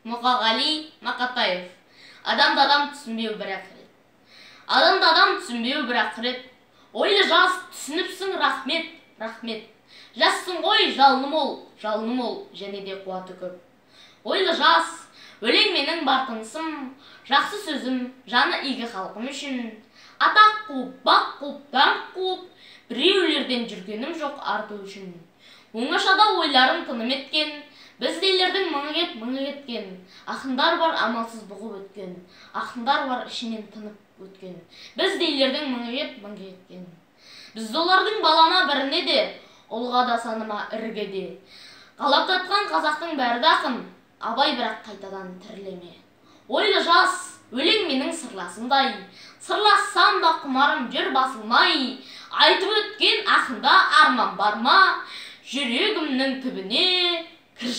Мұқағали Мақатаев. Адамды адам түсінбеу бір ақырет. Адамды адам түсінбеу бір ақырет. Ойлы жас, түсініпсің, рахмет, рахмет. Жассың ғой, жалыны мол, жалыны мол, және де қуаты көп. Ойлы жас, өлең менің бар тынысым, жақсы сөзім, жаны игі халқым үшін. Атақ қуып, бақ қуып, даңқ қуып, біреулерден жүргенім жоқ арту үшін. Оңашада ойларым тыным еткен, біздейлердің мыңы кеп, мыңы кеткен. Ақындар бар амалсыз бұғып өткен, ақындар бар ішінен тынып өткен. Біздейлердің мыңы кеп, мыңы кеткен. Біз олардың балама біріне де, ұлға да саныма ірге де. Қалап тартқан қазақтың бәрі де ақын, Абай бірақ қайтадан тіріле ме? Ойлы жас, өлең менің сырласымдай, сырлассам да құмарым жүр басылмай. Айтып өткен ақында арман бар ма? Жүрегімнің түбіне кір.